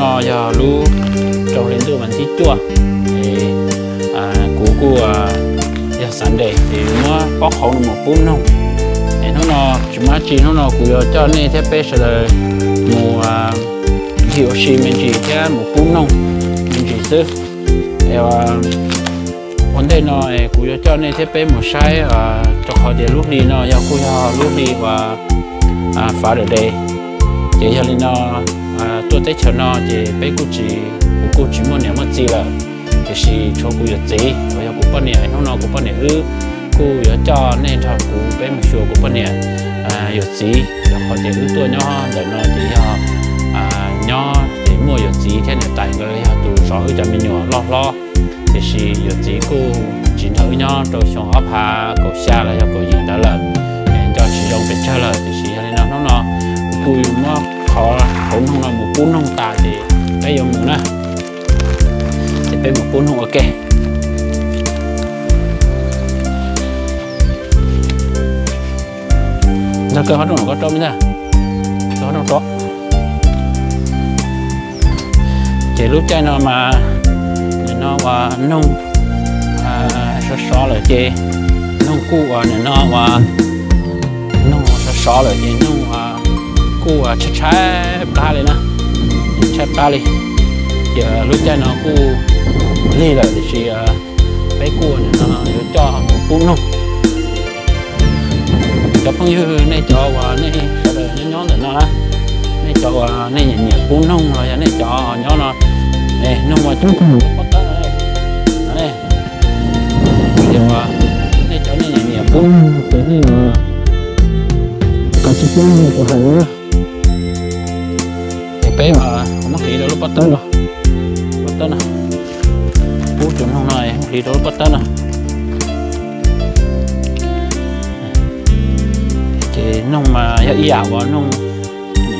No yog lub rau hli ntuj vas thib cuaj, kuv kuj yog Sunday ces muab pob qhauv no mus pub noog. Es hnub no tsis muaj dab tsi, hnub no kuv yuav coj nej thiab peb sawv daws mus ncig ua si me ntsis thiab mus pub noog me ntsis xwb. Ua ntej no kuv yuav coj nej thiab peb mus saib, rau qhov tias lub hli no yog kuj yog lub hli uas Father's Day. Ces yog li no tuaj teb chaws no ces peb kuj tsis, kuv kuj tsis muaj niam muaj txiv lawm, tiam sis tshuav kuv yawm txiv uas yog kuv poj niam. Hnub no kuv poj niam wb kuj yuav coj nej nrog kuv peb mus xyuas kuv poj niam yawm txiv, rau qhov tias wb tuaj nyob ntawm no ces yog nyob ces muaj yawm txiv thiab niam tais nkawd yog tus zov wb cov me nyuam loj hlob. Tiam sis yawm txiv kuj tsis nrog wb nyob rau xyoo ob phav kaum xya los yog kaum yim ntawd lawm, nco tsis zoo pes tsawg lawm. Tiam sis yog li no hnub no kuj muab qhov hauv noog no mus pub noog tas ces peb yuav mus na. Ces peb mus pub noog ua ke. Ntag, koj ho rooj no koj rau me ntag, koj ho rooj rau. Ces lub caij no mas nim no uas noog sov sov lawm ces noog kuj uas nim no uas noog sov sov lawm ces noog kuj tshaib tshaib plab li na, tshaib plab li. Ces lub caij no kuj lig lawm tiam sis peb kuj nim no yuav coj mus pub noog. Cov phooj ywg, nej cov uas nej sawv daws nyob nyob ntawm no na, nej cov uas nej nyiam nyiam pub noog los yog nej cov nyob no, noog mas coob kawg lub pob tawb no. Nej cov nej nyiam nyiam pub noog ces nej, koj tsis pub noog kuv hais na. Ces peb muab hliv rau lub pob tawb no, pob tawb no, pub cov noog no muab hliv rau lub pob tawb no. Ces noog mas yog ib yam uas noog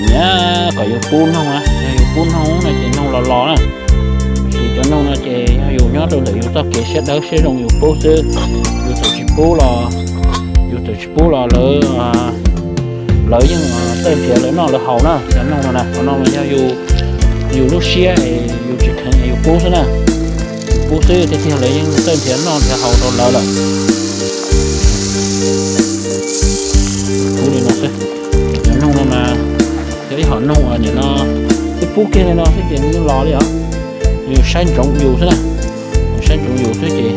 nyiam kom yus pub noog na, yog yus pub noog no ces noog los los na. Tiam sis cov noog no ces yog yus nyob rau ntawm yus txoj kev siab dawb siab zoo yus pub xwb, yus txawm tsis pub los, yus txawm tsis pub los lawv, lawv yeej txawj nrhiav lawv noj lawv haus na. Cov noog no na, qhov no mas yog yus lub siab, yus tsis kheev yus pub xwb na. Yus pub xwb tiag tiag lawv yeej txawj nrhiav noj nrhiav haus rau lawv lawm. Pub li no xwb. Cov noog no mas yog ib hom noog uas nim no twb pub kiag li no xwb ces nws yeej los li os. Yus saib ntsoov yus xwb na, yus saib ntsoov yus xwb ces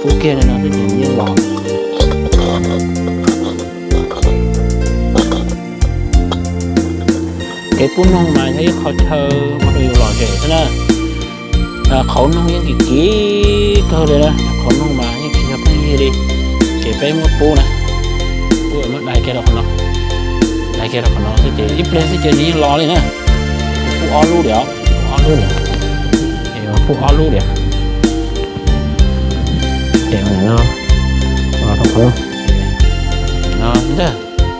pub kiag li no xwb ces nws yeej los. Kev pub noog mas yog ib qho chaw ua rau yus lom zem xwb na. Qhauv noog yeej kim kim kawg li na, qhauv noog mas yeej tsis yog pheej yig li. Ces peb muab pub na, pub muab dai kiag rau qhov no, dai kiag rau qhov no xwb ces ib pliag xwb ces nws yeej los li na. Pub ob lub diam, pub ob lub diam, pub ob lub diam. Ces no, rau qhov no, no ntag,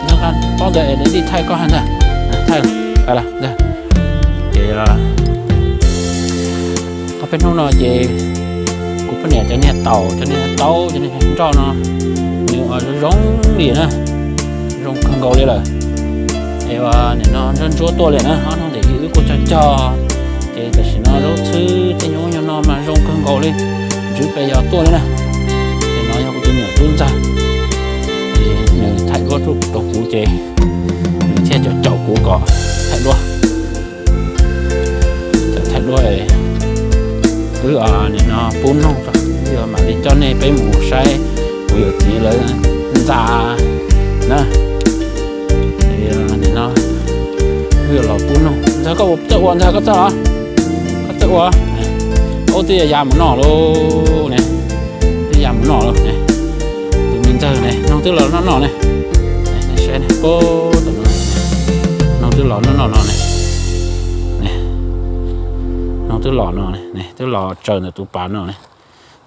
no pob ntawd es nws tij thaij koj hais ntag, thaij ntag. Ces ob peb hnub no ces kuv poj niam cov niag taum, cov niag taub, cov niag nroj no nws zoo zoo li na, zoo kawg nkaus li lawm. Es nim no ntsuab ntsuab tuaj li na, ob hnub ntawm wb kuj cog cog, ces tam sim no zaub txhwb tej nyuag nyob no mas zoo kawg nkaus li, ntswv pes yos tuaj li na. Ces no yog kuv tus me nyuam tub ntxawg, ces nws thaij duab rau kuv ces nws thiaj caum caum kuv kom thaij duab. Thaij duab, wb nim no pub noog, wb mam li coj nej peb mus saib kuv yawm txiv lawv ntxa na. Nim no wb los pub noog. Ntxawg, koj txawj ua, ntxawg koj txawj los, koj txawj ua. Ub, twb ya ya mus noj lauj ne, twb ya mus noj lauj ne. Tus me ntxawg ne, noog twb los noj noj ne. Saib ne, noog twb los noj noj no ne. Noog twb los no ne, twb los tsaws ntawm tus pas no ne.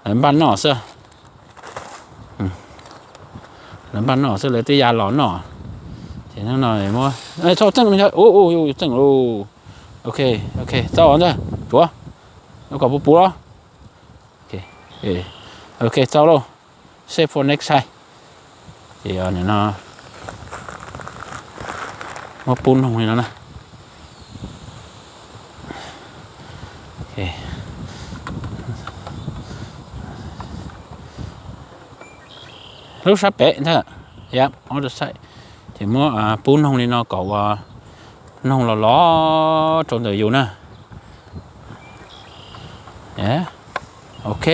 Lawv npaj noj xwb. Lawv npaj noj xwb, lawv twb ya los noj. Ces no muab, txhob txeej, ub, yus txeej lauj. Ok, ok, txhob ntag, tsuav, kom puv puv los. Ok, txhob lauj, save for next time. Ces no muab pub noog li no na. Lub sab pem ntag, yep, other side. Ces muab pub noog li no kom ua noog los los rau ntawm yus na. Ok,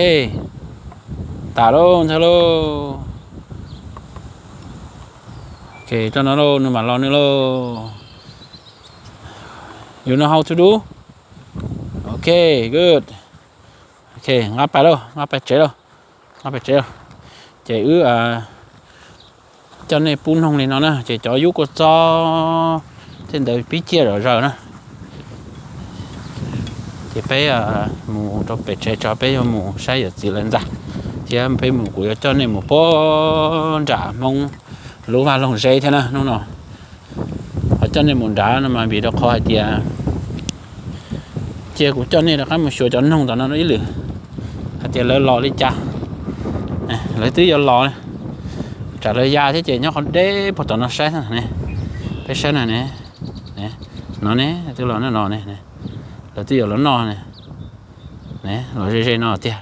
tas lauj, ntxhw lauj. Ok, rau no lauj, nws mam los nws lauj. You know how to do? Ok, good. Ok, nqa pais lauj, nqa pais tsev lauj, nqa pais tsev lauj. Ces wb coj nej pub noog li no na, ces cov yub kua txob tej ntawd pib ciaj zom zaws na. Ces peb mus rau pem tsev tso, peb yuav mus saib yawm txiv lawv ntxa, thiab peb mus, kuv yuav coj nej mus puag nram Hmoob lub vaj loog zeb thiab na hnub no. Ho coj nej mus nrad no mas vim rau qhov hais tias cia kuv coj nej rov qab mus xyuas cov noog tom no ib lwm, hais tias lawv los li cas. Lawv twb yuav los, tsam lawv ya thiab ces nyob qhov deb puag tom no saib ne. Peb saib na ne, no ne twb los no ne, lawv twb yuav los noj ne, los ze ze no tiag.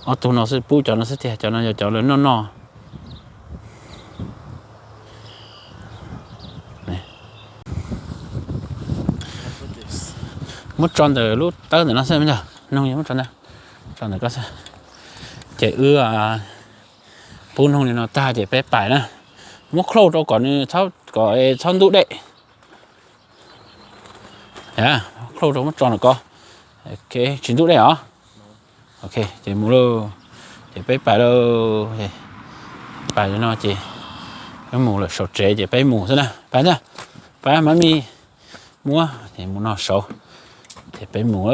Ob tug no xwb, pub cov no xwb tiag, cov no yog cov lawv noj noj. Muab tso ntawm lub tawb ntawm no xwb me ntag, noog yog muab tso ntawm, tso ntawm ko xwb. Ces wb pub noog li no tag ces peb pais na. Muab close rau kom nws, kom txhob ntub dej. Close rau muab tso ntawm ko. Tsis ntub dej os. Ok, ces mus lauj. Ces peb pais lauj. Pais li no ces peb mus lawm saum tsev ces peb mus xwb na. Pais ntag, pais mam li muab ces mus no saud. Ces peb mus.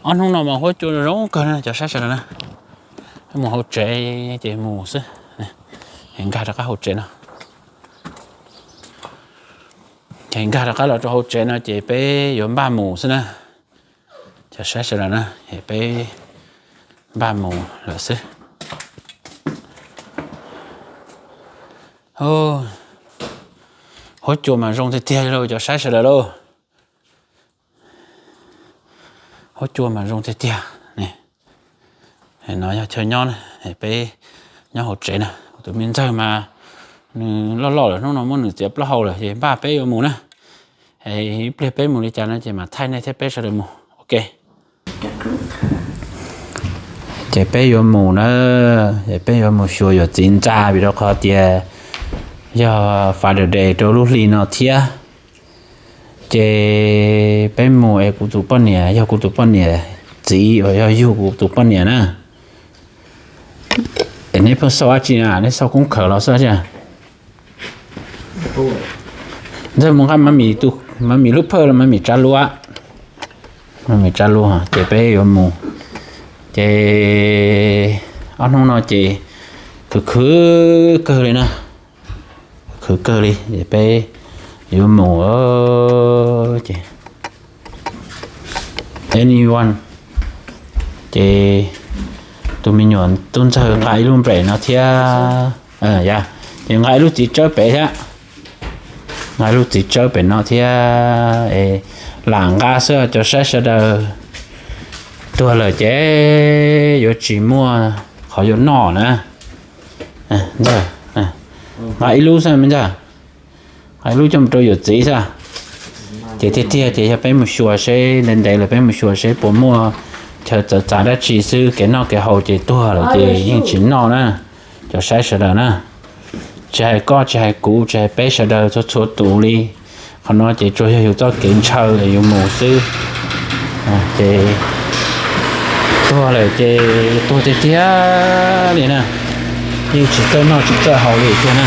Ob hnub no mas huab cua zoo kawg na cov saib sawv daws na. Mus hauv tsev ces mus xwb. Nkag rov qab hauv tsev no. Ces nkag rov qab los rau hauv tsev no ces peb yuav npaj mus xwb na. Cov saib sawv daws na, es peb npaj mus lawm xwb. Huab cua mas zoo tiag tiag lauj cov saib sawv daws lauj. Huab cua mas zoo tiag tiag. No yog chaw nyob na, peb nyob hauv tsev na. Kuv tus me ntxawg mas nws loj loj lawm, hnub no muab nws txiav plaub hau lawm ces npaj peb yuav mus na. Ib pliag peb mus li cas no ces mam thaij nej thiab peb sawv daws mus. Ok. Ces peb yuav mus na, ces peb yuav mus xyuas yuav txiv ntxa vim rau qhov tias yog Father's Day rau lub hli no thiab. Ces peb mus es kuv tus poj niam, yog kuv tus poj niam txiv uas yog yug kuv tus poj niam na. Es neb pheej xauj dab tsi na, neb xauj koob khawm los xauj dab tsi? Ntxawg mus nqa mami lub phawj los mami tsa lub, mami tsa lub ces peb yuav mus. Ces ob hnub no ces khwv khwv kawg li na, khwv kawg li es peb yuav mus. Ces anyone, ces tus me nyuam tub ntxawg nqa ib lub npres no thiab. Ces nqa ib lub txiv tsawb pem thiab, nqa ib lub txiv tsawb pem no thiab. Lam nqa xwb cov saib sawv daws, tuag lawm ces yuav tsis muaj qhov yuav noj na. Nqa ib lub xwb me ntxawg, nqa ib lub coj mus rau yawm txiv xwb. Ces tiag tiag ces yog peb mus xyuas seb ntev ntev lawm peb mus xyuas seb puas muaj chaw txawv txav dab tsi xwb, kev noj kev haus ces tuag lawm ces yeej tsis noj na. Cov saib sawv daws na, tsis hais koj tsis hais kuv tsis hais peb sawv daws txhua txhua tus li, qhov no ces tsuas yog yus txoj kev ntshaw es yus mus xwb. Ces tuag lawm ces tuag tiag tiag li na, yeej tsis txawj noj tsis txawj haus li tiag na.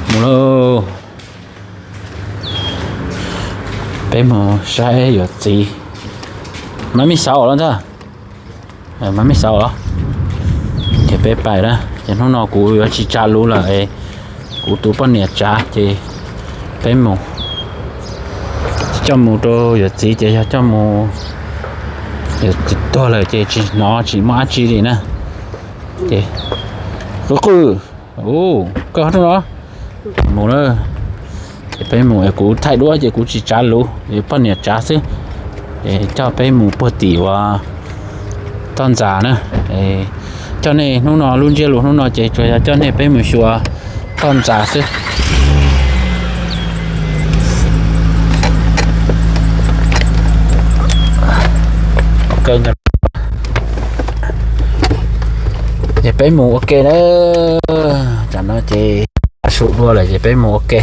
Mus lauj, peb mus saib yuav txiv. Mami xauv los ntag, mami xauv os. Ces peb pais na, ces hnub no kuv yuav tsis tsa lub lawm, kuv tus poj niam tsav ces peb mus. Coj mus rau yuav txiv ces yog coj mus, yuav txiv tuag lawm ces tsis hnov tsis muaj dab tsi li na. Ces qw qw, Koj hnub no mus na, ces peb mus es kuv thaij duab ces kuv tsis tsav luv, poj niam tsav xwb. Es coj peb mus puag tim uas toj ntxas na. Coj nej hnub no lub ntsiab lus hnub no ces tsuas yog coj nej peb mus xyuas toj ntxas xwb. Ces peb mus ua ke na, tam no ces su dua lawm ces peb mus ua ke.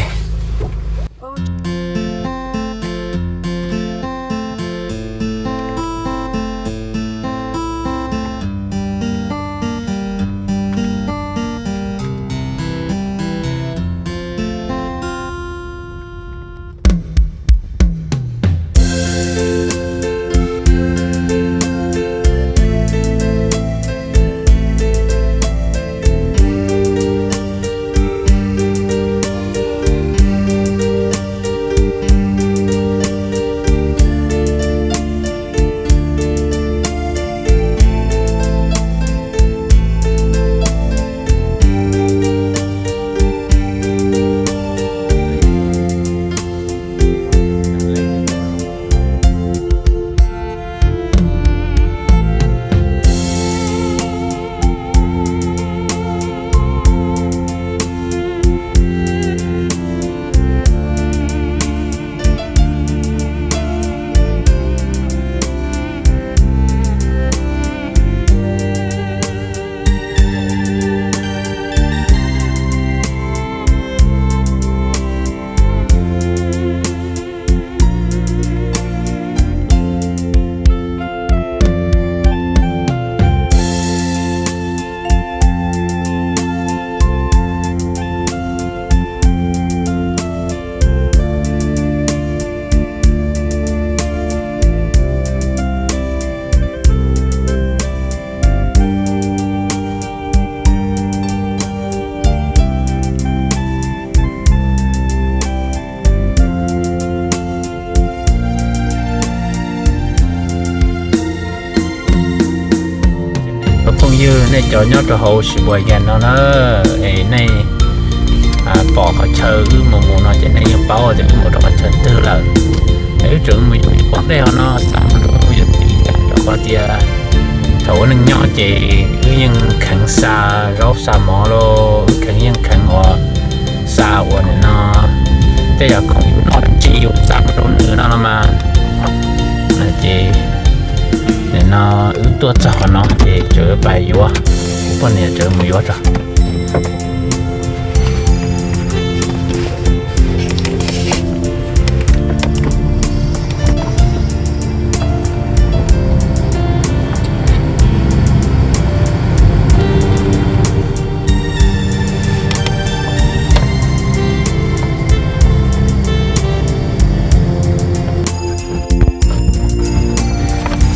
Cov phooj ywg nej cov nyob rau hauv Sheboygan no na, es nej pom qhov chaw wb mus mus no ces nej yeej paub tias wb mus rau qhov chaw twg lawm. Es wb tseem mus yuav ib pob dej hov no xav mus rau mus yuav txiv, rau qhov tias thaum ua neej nyob ces wb yeej kheev xa zaub xa mov los wb kheev yeej kheev ua xa ua nim no tej yam khoom yus noj tsis yus xa mus rau nws no los mas. Ces nim no wb tuaj txog qhov no ces tseem pais yuav, kuv poj niam tseem mus yuav tso.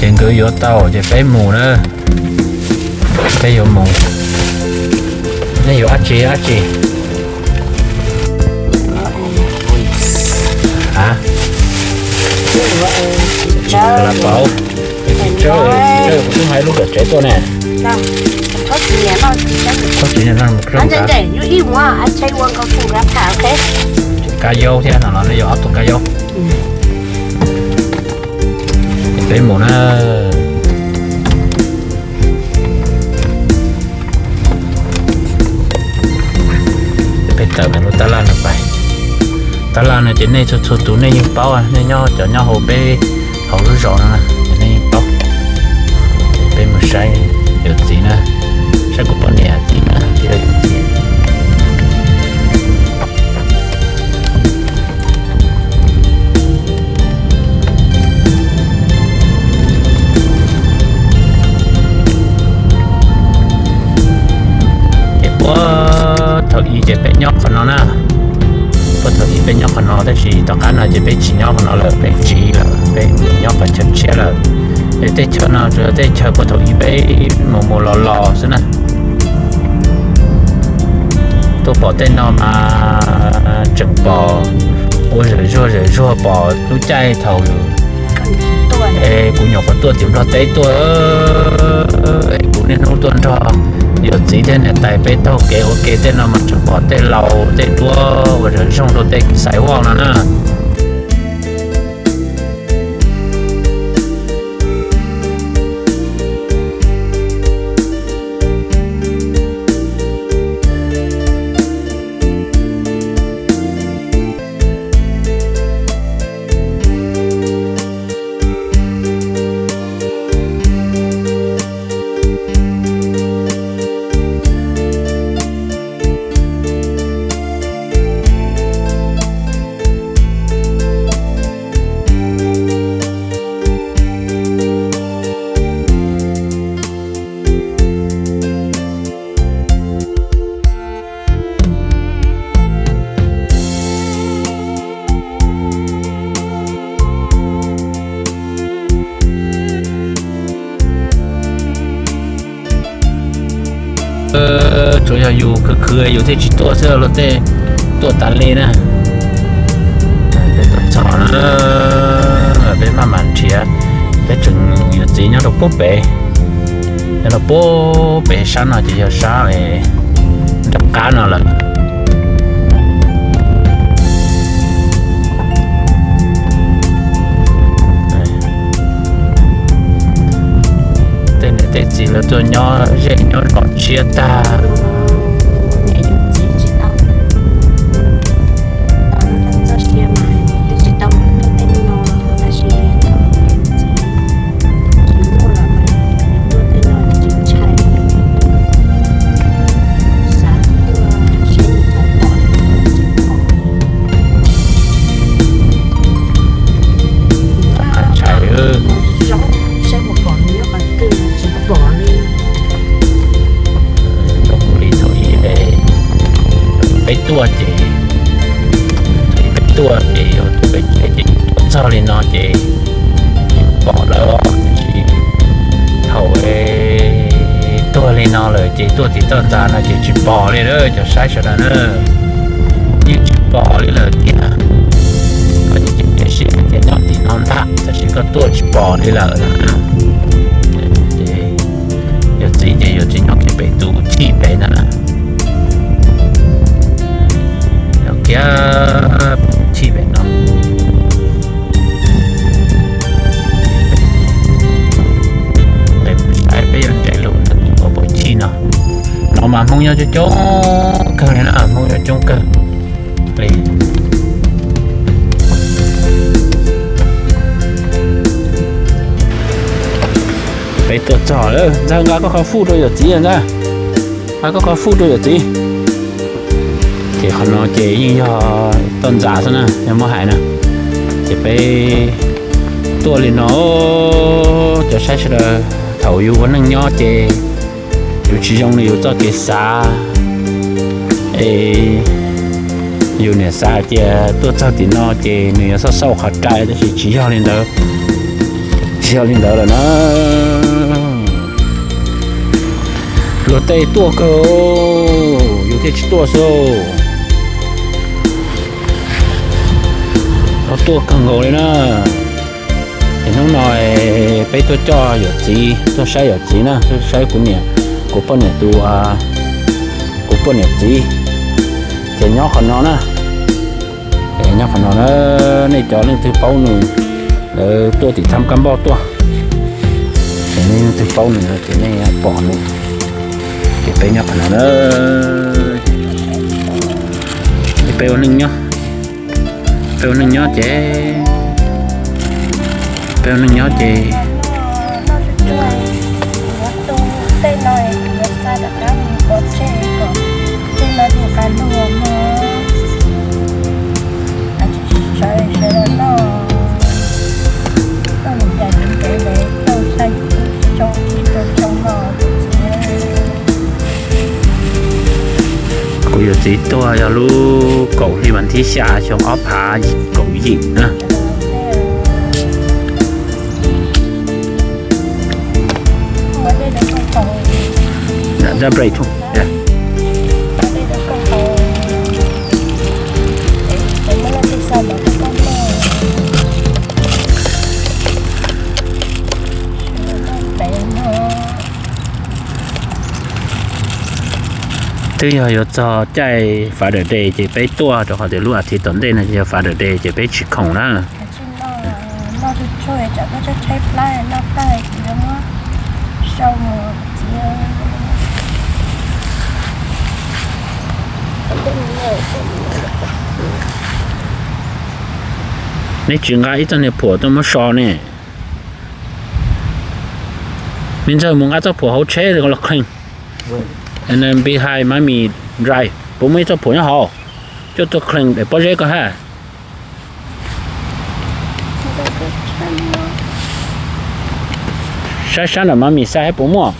Ces nkawd yuav tau ces peb mus na. Peb yuav mus. Nej yuav dab tsi dab tsi? A, la pauv, tsis tsawg, tsis tsawg kuv twb hais lub kawm tsev tuaj ne. Tsis noj kab yaub thiab no los nej yuav ob tug kab yaub. Peb mus na. Peb tawm ntawm lub tab laj no pais. Tab laj no ces nej txhua txhua tus nej yeej paub, nej nyob cov nyob hauv peb hauv lub zos no ces nej yeej paub. Peb mus saib yawm txiv na, saib kuv poj niam txiv na, yawm txiv. Ces puag thaum ub ces peb nyob qhov no na. Puag thaum ub peb nyob qhov no tab sis tom qab no ces peb tsis nyob qhov no lawm, peb tsiv lawm, peb nyob qhov chaw tshiab lawm. Es tej chaw no tsuas yog tej chaw puag thaum ub peb mus mus los los xwb na. Tuaj pom tej no mas tseem pom ua zawm zuag zawm zuag, pom lub caij thaum Kuv nyuam qhuav tuaj tim Nplog teb tuaj, kuv niaj hnub tuaj nrog yawm txiv thiab niam tais peb taug kev ua ke tej no mas tseem pom tej laus tej duab ua zoo zoo rau tej xaiv vaj no na. Tsuas yog yus khwv khwv yus thiaj tsis tuaj xwb, luag tej tuaj tas li na. Peb tuaj txog na, peb maj mam nrhiav, peb tseem yuav txiv nyob rau puag pem, nyob rau puag pem sab no ces yog sab nram qab no lawm. Tej niam tej txiv lawv tuaj nyob zej nyob zos tshiab tag. Ntshai, ntshai li thaum ub peb tuaj ces, peb tuaj ces yog tus pem tsev ces tuaj txog li no ces pom lawm, tiam sis thaum tuag li no lawm ces tuaj tim toj ntxas no ces tsis pom li lawm cov saib sawv daws na. Yeej tsis pom li lawm tiag. Koj ces cia siab tias nyob tim no ntag, tab sis koj tuaj tsis pom li lawm na. Yawm txiv ces yawm txiv nyob kiag pem tus chij pem ntag na. Nyob kiag chij pem no. Saib peb yuav nres lus ntawm tus pem chij no. No mas Hmoob nyob coob coob kawg li na, Hmoob nyob coob kawg li. Peb tuaj txog lawm, Ntxawg, nqa koj qhov fuj rau yawm txiv, Ntxawg, nqa koj qhov fuj rau yawm txiv. Ces qhov no ces yeej yog toj ntxas xwb na, yog muab hais na. Ces peb tuaj li no, cov saib sawv daws, thaum yus ua neej nyob ces yus tsis zoo li yus txoj kev xav. Es yus niam xav hais tias tuaj txog tim no ces nws yuav xauj xauj qhov rai, tab sis tsis yog li ntawd, tsis yog li ntawd lawm na. Luag tej tuaj kawg, yus thiaj tsis tuaj xwb. Luag tuaj kawg nkaus li na. Es hnub no peb tuaj coj yawm txiv, tuaj saib yawm txiv na, tuaj saib kuv niam, kuv poj niam tus, kuv poj niam txiv. Ces nyob qhov no na, nyob qhov no na, nej cov leej twg paub nws, lawv tuaj tim Thab Kab Npauj tuaj, ces nej leej twg paub nws ces nej pom nws. Ces peb nyob qhov no na, ces peb ua neej nyob, peb ua neej nyob ces, peb ua neej nyob ces Kuv yawm txiv tuag yog lub kaum hli vas thib xya xyoo ob phav kaum yim na. Twb yog yuav txog caij Father's Day ces peb tuaj, rau qhov tias lub as thiv tom ntej no ces yog Father's Day ces peb tsis khoom na. Neb tsis nqa ib txoj niag phuam tuaj muab so ne? Me ntxawg, mus nqa txoj phuam hauv tsheb los clean. And then behind mommy drive, puas muaj ib txoj phuam nyob hauv? Coj tuaj clean daim pob zeb ko hab. Saib sab nram mommy xaj hab puas muaj.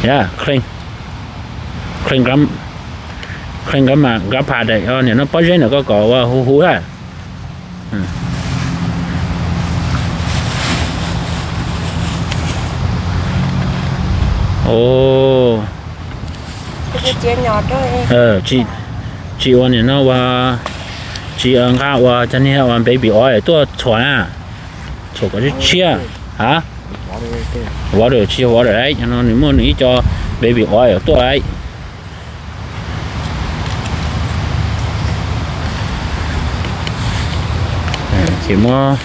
Yeah, clean. Clean gram, clean gram, grandpa daim, niam no pob zeb ntawm koj kom ua huv huv hab. Tsis ua niam no ua, tsis nqa ua cov niag ua baby oil tuaj txhuam na, txhuam kom tshiab tshiab. Ha, water, tsis yog water, no nws muaj nws ib co baby oil tuaj lawm. Ces muab,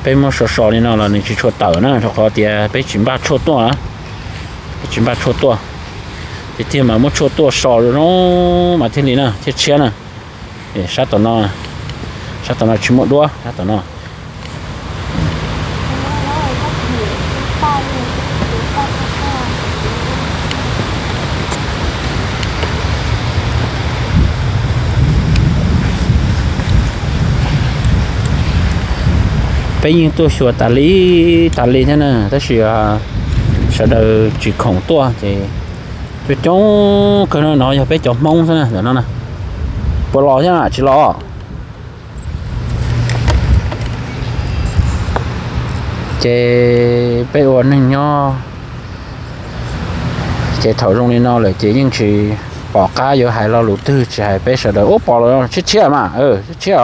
peb muab so so li no los nws tsis tshua tawm na, rau qhov tias peb tsis npaj tshuaj tuaj, peb tsis npaj tshuaj tuaj. Ces tiag mas muab tshuaj tuaj so zoo mas thiaj li na, thiaj tshiab na. Sab tom no, sab tom no tsis muaj duab, sab tom no. Peb yeej tuaj xyuas tas li, tas li thiab na, tab sis sawv daws tsis khoom tuaj ces coob coob kawg no, no yog peb cov Hmoob xwb na, ntawm no na. Puas los thiab tsis los? Ces peb ua neeg nyob, ces thaum zoo li no lawm ces yeej tsis pom qab yuav hais lo lus twg, tsis hais peb sawv daws ub pom los tshiab tshiab mas, tshiab tshiab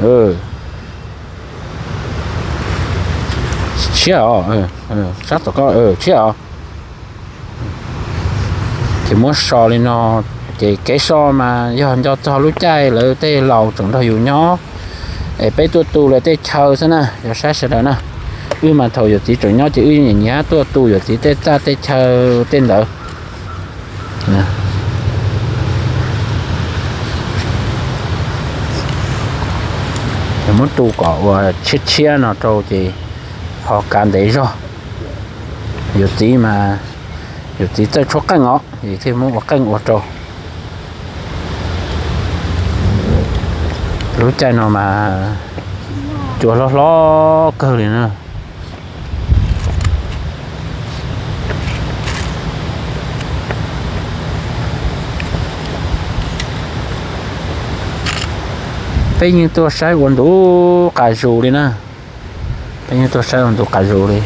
os. Tshiab os, sab tom ko tshiab os. Ces muab so li no, ces kev so mas yog nco txog lub caij lawv tej laus tseem nrog yus nyob, es peb tuaj tu lawv tej chaw xwb na, yog saib sawv daws na. Wb mas thaum yawm txiv tseem nyob ces wb nyiam nyiam tuaj tu yawm txiv tej txaj tej chaw tej ntawd. Muab tu kom ua tshiab tshiab no rau ces ho kav ntev zog. Yawm txiv mas, yawm txiv txawj tshuab qeej os, thiaj muab ua qeej ua rau. Lub caij no mas cua hlob hlob kawg li na. Peb yeej tuaj saib ua ntu qas zus li na. Peb yeej tuaj saib ua ntu qas zus li.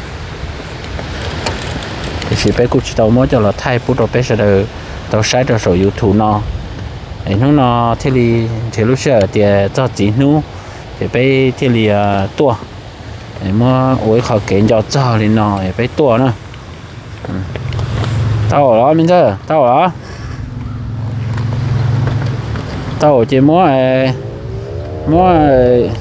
Tiam sis peb kuj tsis tau muab coj los thaij pub rau peb sawv daws tau saib rau saum YouTube no. Es hnub no thiaj li nrhiav lub sij hawm tias txog txiv hnub, ces peb thiaj li tuaj, muab ua ib qho kev nco txog li no es peb tuaj na. Tau los me ntxawg, tau los? Tau ces muab, muab.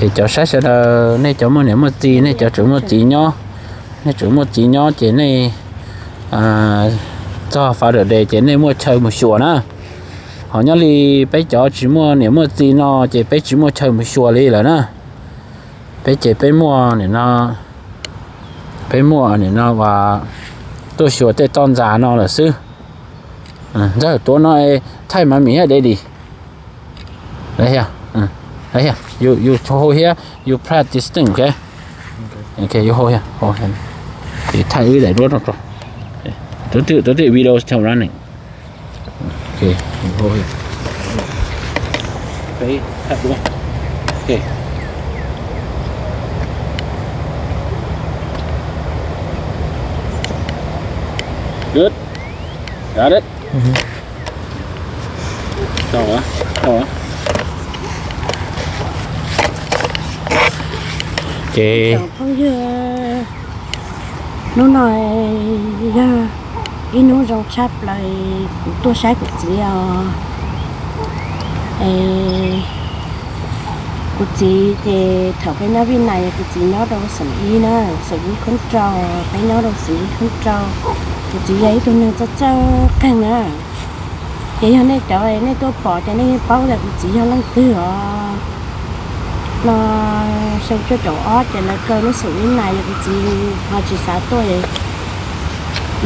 Ces cov saib sawv daws, nej cov muaj niam muaj txiv, nej cov tseem muaj txiv nyob, nej tseem muaj txiv nyob ces nej txog Father's Day ces nej muaj chaw mus xyuas na. Ho nyob li peb cov tsis muaj niam muaj txiv no ces peb tsis muaj chaw mus xyuas li lawm na. Peb ces peb muaj nim no, peb muaj nim no tuaj xyuas tej toj ntxas no lawm xwb. Ntxawg, tuav no thaij mommy thiab daddy. Right here. Right here. You, you hold here. You press this thing, okay? Okay, you hold here. Hold here. Thaij wb daim duab no rau. Thaij wb daim video still running. Okay, you hold here. Good. Got it. Ces phooj ywg, hnub no yog ib hnub zoo tshaj plaws kuv tuaj saib kuv txiv os. Es kuv txiv ces thaum peb nyob Vib Nais kuv txiv nyob rau xeem ib na, xeem ib khoob rau, peb nyob rau xeem ib khoob rau. Kuv txiv yog ib tug neeg txawj txawj qeeg na. Ces yog nej cov nej tuaj pom ces nej yeej paub tias kuv txiv yog leej twg os. No xyoo cuaj caum ob ces lawv kaw lub xeem Vib Nais, kuv txiv ho tsis xav tuaj.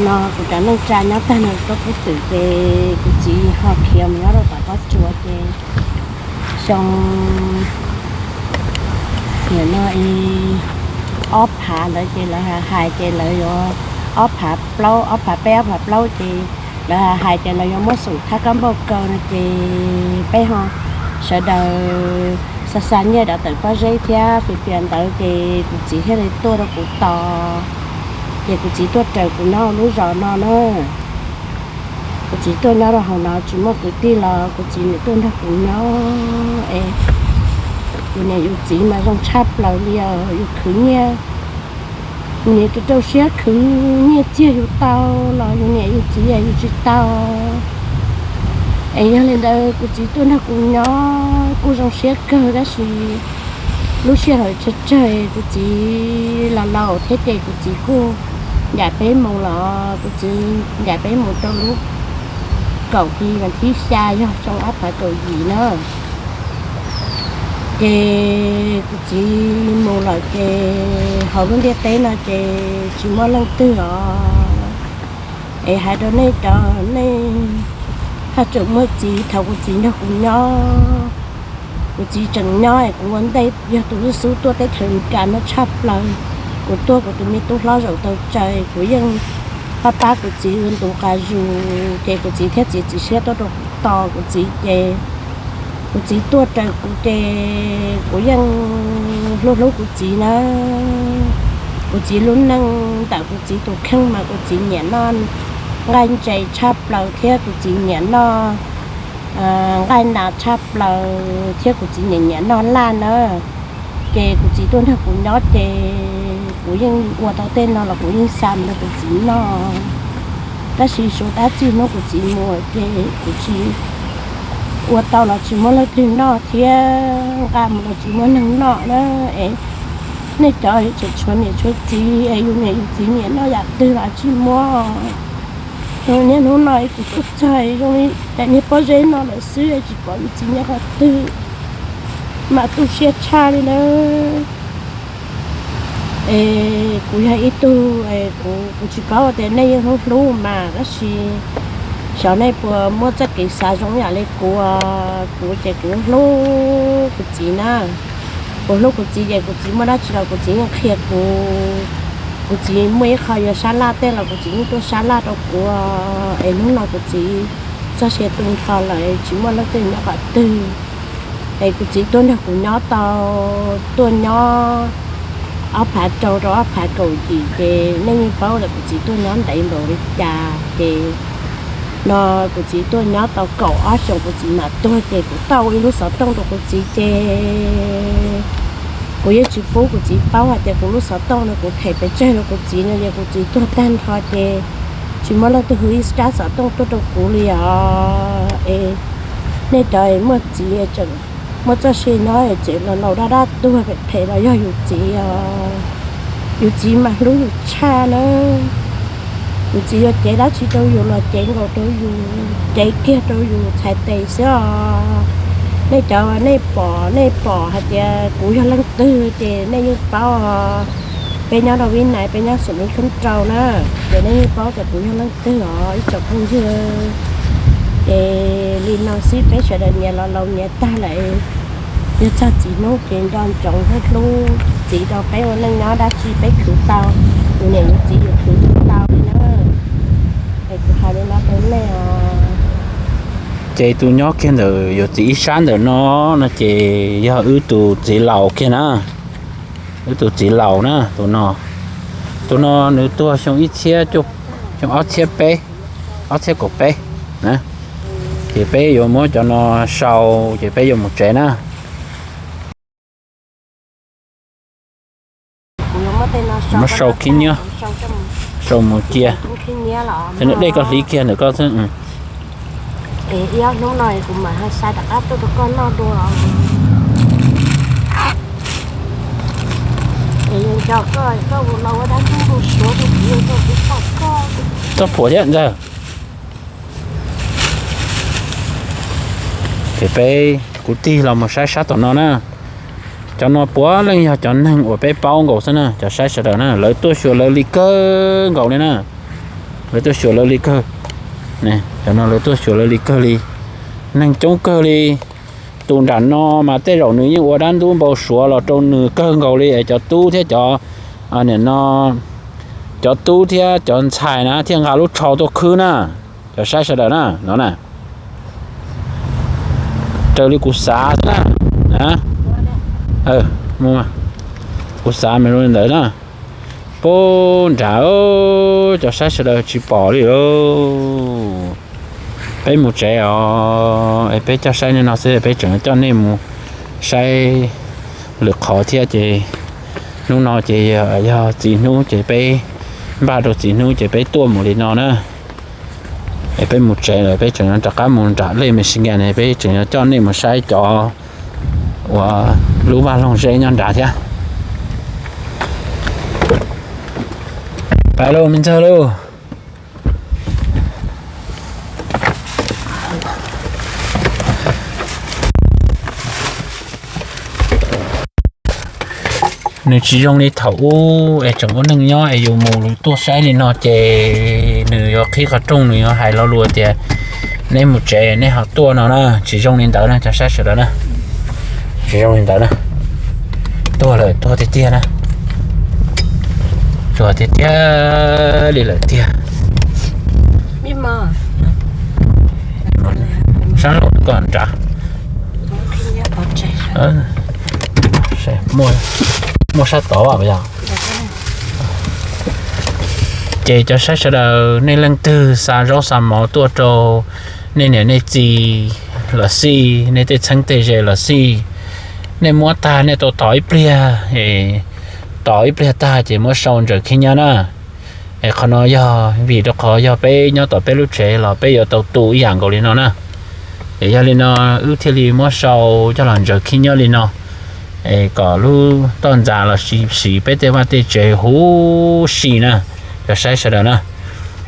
No kuv cov neej tsa nyob tag nrho rau pub twm ces kuv txiv ho khiav mus nyob rau tom pob tsuas ces xyoo no ob phav ntawd ces lawv hais ces lawv yuav, ob phav plaub, ob phav peb, ob phav plaub ces lawv hais tias lawv yuav muab xeem thab kab npauj kaw no ces peb ho sawv daws xa xa nyiaj rov tawm pob zeb thiab fias fias ntawd ces kuv txiv thiaj li tuaj rau kuv tos. Ces kuv txiv tuaj raws kuv nyob lub zos no na. Kuv txiv tuaj nyob rau hauv no tsis muaj kwv tij los kuv txiv niam tuaj nrog kuv nyob es yus niam yus txiv mas zoo tshaj plaws li os, yus khwv nyiaj, yus niam rau rau siab khwv nyiaj txiag yus tau los yus niam yus txiv yus tsis tau. Es yog li ntawd kuv txiv tuaj nrog kuv nyob kuj zoo siab kawg tab sis lub sij hawm tsawg tsawg kuv txiv los laus thiab ces kuv txiv kuj ncaim peb mus los kuv txiv ncaim peb mus rau lub kaum hli vas thib xya yog xyoo ob phav kaum yim na. Ces kuv txiv mus lawm ces hauv lub ntiaj teb no ces tsis muaj leej twg os. Es hais rau nej cov nej haj tseem muaj txiv, thaum kuv txiv nrog kuv nyob, kuv txiv tseem nyob es kuv ua ntej yog tus xub xub tuaj teb chaws Amelikas no tshaj plaws. Kuv tuaj kuv tus me tub hlob zaum tau tsawg kuv yeej pab pab kuv txiv ua ntu qa zus ces kuv txiv thiaj txiav txim siab tuaj rau kuv tos kuv txiv ces kuv txiv tuaj raws kuv ces kuv yeej hlub hlub kuv txiv na. Kuv txiv lub neej ntawm kuv txiv tus kheej mas kuv txiv nyiam noj nqaij ntses tshaj plaws thiab kuv txiv nyiam noj nqaij nas tshaj plaws thiab kuv txiv nyiam nyiam noj laj na. Ces kuv txiv tuaj nrog kuv nyob ces kuv yeej ua tau tej no los kuv yeej xa mus rau kuv txiv noj. Tab sis suav dab tsi hnub kuv txiv mus ces kuv tsis ua tau los tsis muaj leej twg noj thiab, nqa mus los tsis muaj neeg noj na. Es nej cov tseem tshuav niam tshuav txiv es yus niam yus txiv nyiam noj yam twg los tsis muaj. Niaj hnub no kuv tuaj txog zoo li daim niag pob zeb no lawm xwb tsis pom yus txiv nyob qhov twg, mas tu siab tshaj li na. Es kuv yog ib tug, kuv tsis paub tias nej yeej hlub hlub mas tab sis xyov nej puas muaj txoj kev xav zoo yam li kuv. Kuv ces kuv hlub kuv txiv na. Kuv hlub kuv txiv ces kuv txiv muaj dab tsi los kuv txiv yeej qhia kuv. Kuv txiv muaj ib qho yuav sab laj tej los kuv txiv yeej tuaj sab laj rau kuv. Es hnub no kuv txiv txoj sia tu nrho lawm tsis muaj leej twg nyob qhov twg. Es kuv txiv tuaj nrog kuv nyob tau, tuaj nyob ob phav rau rau ob phav kaum yim ces nej yeej paub lawm kuv txiv tuaj nyob ntev npaum li cas ces no kuv txiv tuaj nyob tau kaum ob xyoos kuv txiv mam tuag ces kuv tau ua ib lub xov tooj rau kuv txiv ces kuv yeej tsis pub kuv txiv paub hais tias kuv lub xov tooj no kuv them pes tsawg rau kuv txiv no ces kuv txiv tuag tag nrho ces tsis muaj leej twg hu ib tsab xov tooj tuaj rau kuv li os. Es nej cov muaj txiv, muaj txoj sia nyob tseem los laus dab dab tuag phem phem los yog yus txiv os. Yus txiv mas hlub yus tshaj na. Yus txiv yuav cev dab tsi rau yus los cev nkaus rau yus, cev kiag rau yus txhais tes xwb os. Nej cov nej pom, nej pom hais tias kuv yog leej twg ces nej yeej paub os. Peb nyob rau Vib Nais, peb nyob xeem Ib Khoob Rau na, ces nej yeej paub tias kuv yog leej twg os ib tsoom phooj ywg. Ces li no xwb peb sawv daws nyias los laus nyias tag lawm, yog txog txiv hnub ces nco ntsoov hlub hlub txiv rau peb ua neej nyob dab tsi peb khwv tau, yus niam yus txiv yus khwv tsis tau li na. Es kuv hais li no rau nej os. Ces tus nyob kiag ntawm yus txiv ib sab ntawm no, no ces yog wb tus txiv laus kiag na. Wb tus txiv laus na, tus no, tus no nws tuag xyoo ib txhiab, xyoo ob txhiab peb, ob txhiab kaum peb. na. Ces peb yuav muab cov no sau, ces peb yuav mus tsev na. Muab sau khib nyiab, sau mus cia. Txawm nws dej koj hliv kiag ntawm koj xwb. Txhob phuam thiab ntag. Ces peb kuv tig los mus saib sab tom no na. Cov no puav leej yog cov neeg uas peb paub nkaus xwb na, cov saib sawv daws na, lawv tuaj xyuas lawv li kawg nkaus li na. Lawv tuaj xyuas lawv li kawg. Cov no lawv tuaj xyuas lawv li kawg li. Neeg coob kawg li. Tus nram no mas tej zaum nws yeej ua dab ntub npau suav los rau nws kawg nkaus li es cov tub thiab cov, nim no, cov tub thiab cov ntxhais na thiaj nqa lub tsho tuaj khwb na. Cov saib sawv daws na, no na. Raws li kuv xav xwb na. Kuv xav mas zoo li ntawd na. Pub nrad, cov saib sawv daws tsis pom li. Peb mus tsev os, es peb coj saib nej no xwb, peb tseem coj nej mus saib lwm qhov thiab ces hnub no ces yog txi hnub ces peb npaj rau txi hnub ces peb tuaj mus li no na. Es peb mus tsev lawm, peb tseem yuav rov qab mus nram lej me si nka ne, peb tseem yuav coj nej mus saib cov uas lub vaj loog zeb nyob nrad thiab. Pais lauj, me ntxawg lauj. Nws tsis zoo li thaum ub es tseem ua neej nyob es yus mus tuaj saib li no ces nws yuav qhib qhov rooj, nws yuav hais lo lus tias neb mus tsev neb ho tuaj no na. Tsis zoo li ntawd na cov saib sawv daws na. Tsis zoo li ntawd na. Tuag lawm tuag tiag tiag na. Tuag tiag tiag li lawm tiag. Sab laug koj nrad. Muaj sab tod yog. Ces cov saib sawv daws, nej leej twg xa zaub xa mov tuaj rau nej niam nej txiv los xij, nej tej txheeb tej ze los xij, nej muab tag nej tau tos ib pliag, tos ib pliag tag ces muab sau ntsaws khib nyiab na. Es qhov no yog vim rau qhov yog peb nyob tom peb lub tsev los peb yuav tau tu ib yam nkaus li no na. Es yog li no wb thiaj li muab sau coj los ntsaws khib nyiab li no, es kom lub toj ntxas los sis peb tej vaj tej tsev huv si na. Cov saib sawv daws na,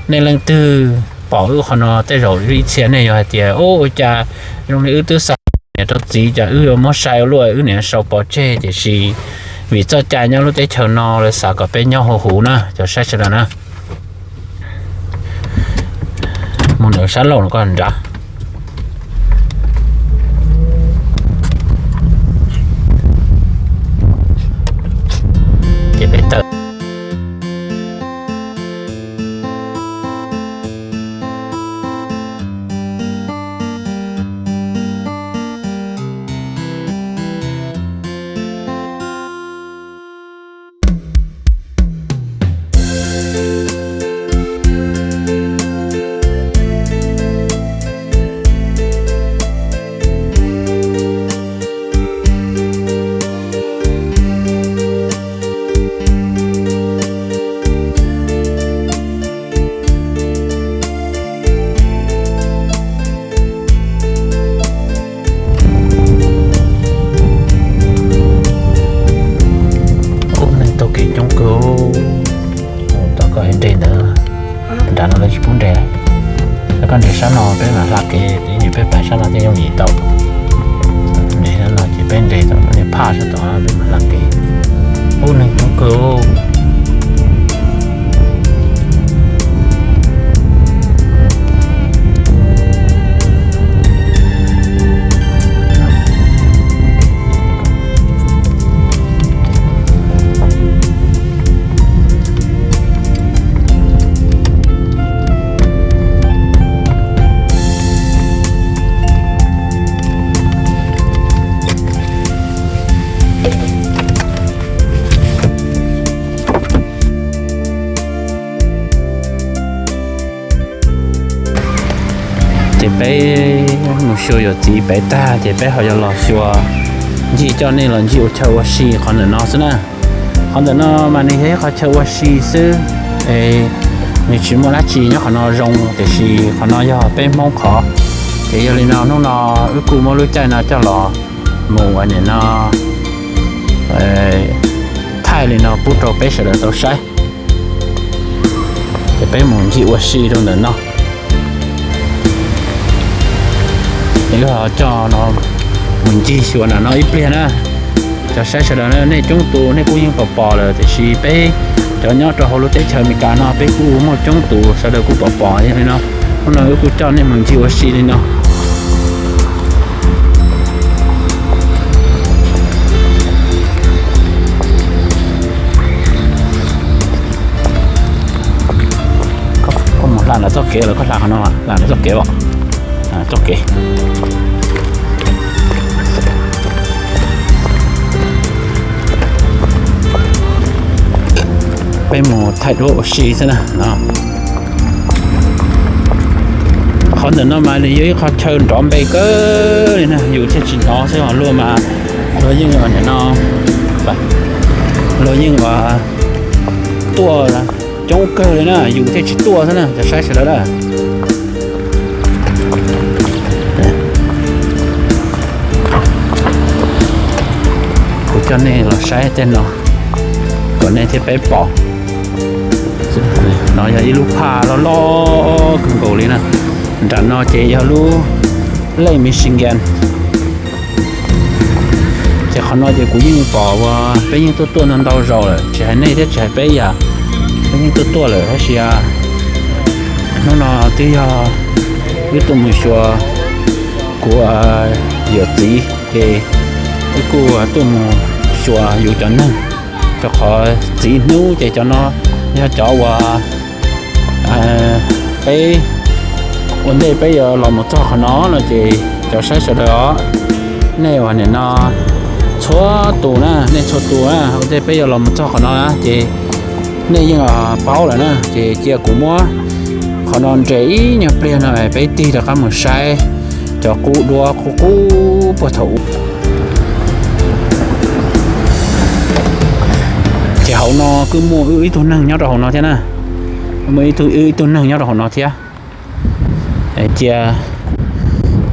nej leej twg pom wb qhov no tej zaum ib txhia nej yuav hais tias, ua cas zoo li wb twb xa niam rau txiv, cas wb yuav muab sai ua luaj, wb niam sau pov tseg. Tiam sis vim txoj cai nyob lub teb chaws no lawv xav kom peb nyob huv huv na, cov saib sawv daws na. Mus ntawm sab laug no koj nrad. Ces peb tawm. Ub, neeg taug kev coob kawg. Tom koj nres ntawd, nrad no lawv tsis pub nres. Yog koj nres sab no peb mam hla kev, ib ntsis peb pais sab no thiaj yooj yim tau. Nres sab no ces peb nres tau niag phaj sab tod peb mam hla kev. Ub, neeg coob kawg. Xyuas yawm txiv pem tag ces peb ho yuav los xyuas ncig, coj nej los ncig ua chaw ua si qhov ntawm no xwb na. Qhov ntawm no mas nws yog ib qhov chaw ua si xwb, nws tsis muaj dab tsi nyob qhov no zoo, tiam sis qhov no yog peb Hmoob qhov. Ces yog li no hnub no wb kuj muab lub caij no coj los mus ua nim no thaij li no pub rau peb sawv daws tau saib. Ces peb mus ncig ua si rau ntawm no. Wb ho coj no mus ncig xyuas nram no ib pliag na. Cov saib sawv daws, nej coob tus nej kuj yeej pom pom lawm, tiam sis peb cov nyob rau hauv lub teb chaws Amelikas no peb kuj muaj coob tus sawv daws kuj pom pom li no. Hnub no wb kuj coj nej mus ncig ua si li no. Koj mus hla nram txoj kev los koj hla qhov no, hla nram txoj kev os. Txoj kev. Peb mus thaij duab ua si xwb na. Qhov ntawm no mas nws yog ib qho chaw nrov npe kawg li na, yus thiaj tsis hnov xwb os. Luag mas luag yeej nim no, luag yeej tuaj coob kawg li na, yus thiaj tsis tuaj xwb na, cov saib sawv daws na. Kuv coj nej los saib tej no kom nej thiaj peb pom. No yog ib lub phaj loj loj kawg nkaus li na. Nram no ces yog lub Lake Michigan. Ces qhov no ces kuv yeej pom uas peb yeej tuaj tuaj ntau ntau zaus lawm, tsis hais nej thiab tsis hais peb yam, peb yeej tuaj tuaj lawm tab sis hnub no twb yog wb tuaj mus xyuas kuv yawm txiv ces wb kuj tuaj mus xyuas yus cov neeg, rau qhov txiv hnub ces cov no yog cov uas peb ua ntej peb yuav los mus txog qhov no no ces cov saib sawv daws os, nej uas nim no txhua tus na, nej txhua tus na, ua ntej peb yuav los mus txog qhov no na ces nej yeej paub lawm na, ces cia kuv muab qhov no nres ib nyuag pliag no peb tig rov qab mus saib cov qub duab qub qub puag thaum ub. Ces hauv no kuj muaj wb ib tug neeg nyob rau hauv no thiab na, muaj ib tug, ib tug neeg nyob rau hauv no thiab. Cia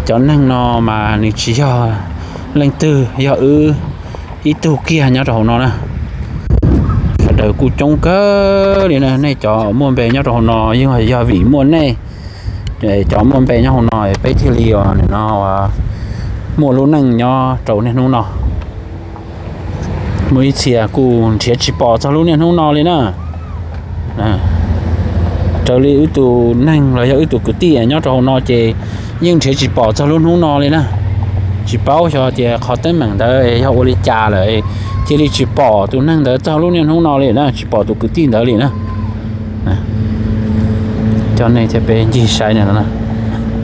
cov neeg no mas nws tsis yog leej twg, yog wb ib tug kiag nyob rau hauv no na. Sawv daws kuj coob kawg li na, nej cov muaj npe nyob rau hauv no yeej yog vim muaj nej cov muaj npe nyob hauv no peb thiaj li nim no muaj lub neej nyob rau niaj hnub no. Muaj ib txhia kuj nrhiav tsis pom txog lub niaj hnub no li na. Raws li wb tus neeg los yog wb tus kwv tij nyob rau hauv no ces yeej nrhiav tsis pom txog lub hnub no li na. Tsis paub xyov tias qhov teeb meem ntawd yog ua li cas lawm, cia li tsis pom tus neeg ntawd txog lub niaj hnub no li na, tsis pom tus kwv tij ntawd li na. Coj nej thiab peb ncig saib no,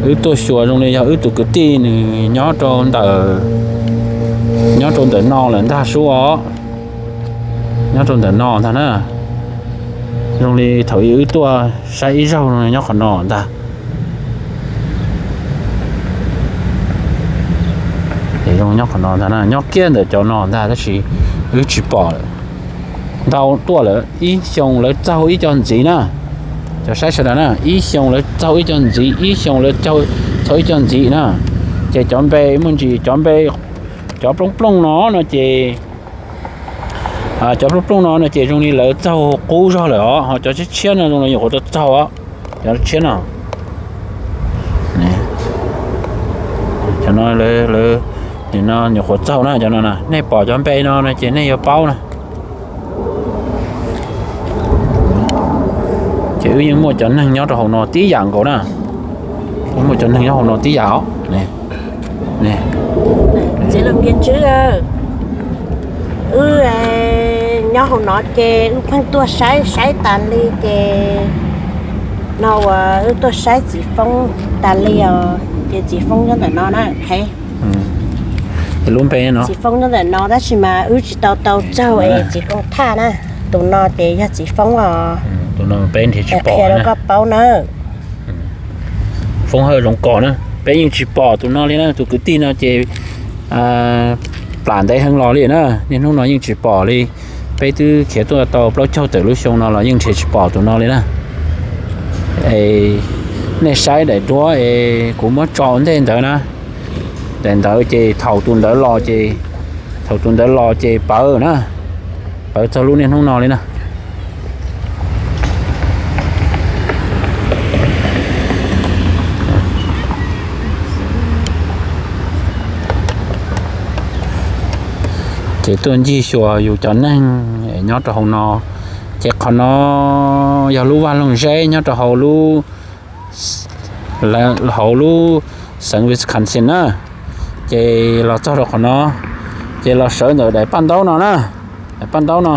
wb tuaj xyuas zoo li yog wb tus kwv tij nws nyob rau ntawm, nyob rau ntawm no lawm ntag sub os. Nyob rau ntawm no ntag na. Zoo li thaum ub wb tuaj saib ib zaug nyob qhov no ntag. Nyob qhov no ntag, nyob kiag ntawm cov no ntag tab sis wb tsis pom lawm. Ntau tuaj lawm, ib xyoo lawv txaug ib co ntxiv na. Cov saib sawv daws na, ib xyoo lawv txaug ib co ntxiv, ib xyoo lawv txaug ib co ntxiv na. Ces cov npe muaj ntsis, cov npe, cov plooj plooj no no ces, cov plooj plooj no no ces zoo li lawv txaug qub zog lawm os, ho cov tshiab tshiab no zoo li nyuam qhuav txaug txaug os. Cov tshiab no, cov no lawv, lawv, nim no nyuam qhuav txaug na, cov no na, nej pom cov npe no no ces nej yuav paub na. Ces wb yeej muaj cov neeg nyob rau hauv no tib yam nkaus na. Yeej muaj cov neeg nyob hauv no tib yam os. Wb nyob hauv no ces wb pheej tuaj saib saib tas li ces no uas wb tuaj saib txiv foob tas li os, ces txiv foob nyob ntawm no na. Lub npe no, txiv foob nyob ntawm no tab sis mas wb tsis tau tau txaug es txiv koob thaj na. Tus no ces yog txiv foob os. Tus no peb nrhiav tsis pom, qhia rau koj paub na. Foob Hawj Zoov Kos na, peb Peb yeej tsis pom tus no li na, tus kwv tij no ces plam ntev heev los li na, niaj hnub no yeej tsis pom li. Peb twb khiav tuaj tau plaub caug tawm lub xyoo no los yeej nrhiav tsis pom tus no li na. Es nej saib daim duab es kuv muab tso ua ntej ntawd na, daim ntawd ces thaum tus ntawd los ces, thaum tus ntawd los ces pawv na, pawv txog lub niaj hnub no li na. Ces tuaj ncig xyuas yus cov neeg nyob rau hauv no. Ces qhov no yog lub vaj loog zeb nyob rau hauv lub, hauv lub xeev Wisconsin na. Ces los txog rau qhov no, ces los sawv ntawm daim paj ntaub no na, daim paj ntaub no.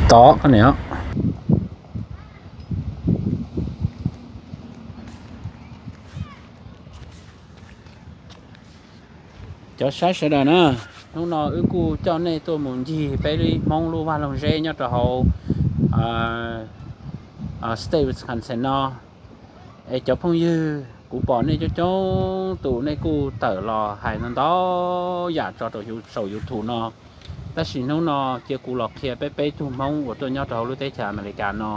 Tod, cov saib sawv daws na, hnub no wb kuj coj nej tuaj mus ncig peb lub Hmoob lub vaj loog zeb nyob rau hauv state Wisconsin no. Es cov phooj ywg, kuv pom nej coob coob tus nej kuj tawm los hais ntau ntau yam tso rau saum YouTube no. Tab sis hnub no cia kuv los qhia peb peb tug Hmoob uas tuaj nyob rau hauv lub teb chaws Amelikas no.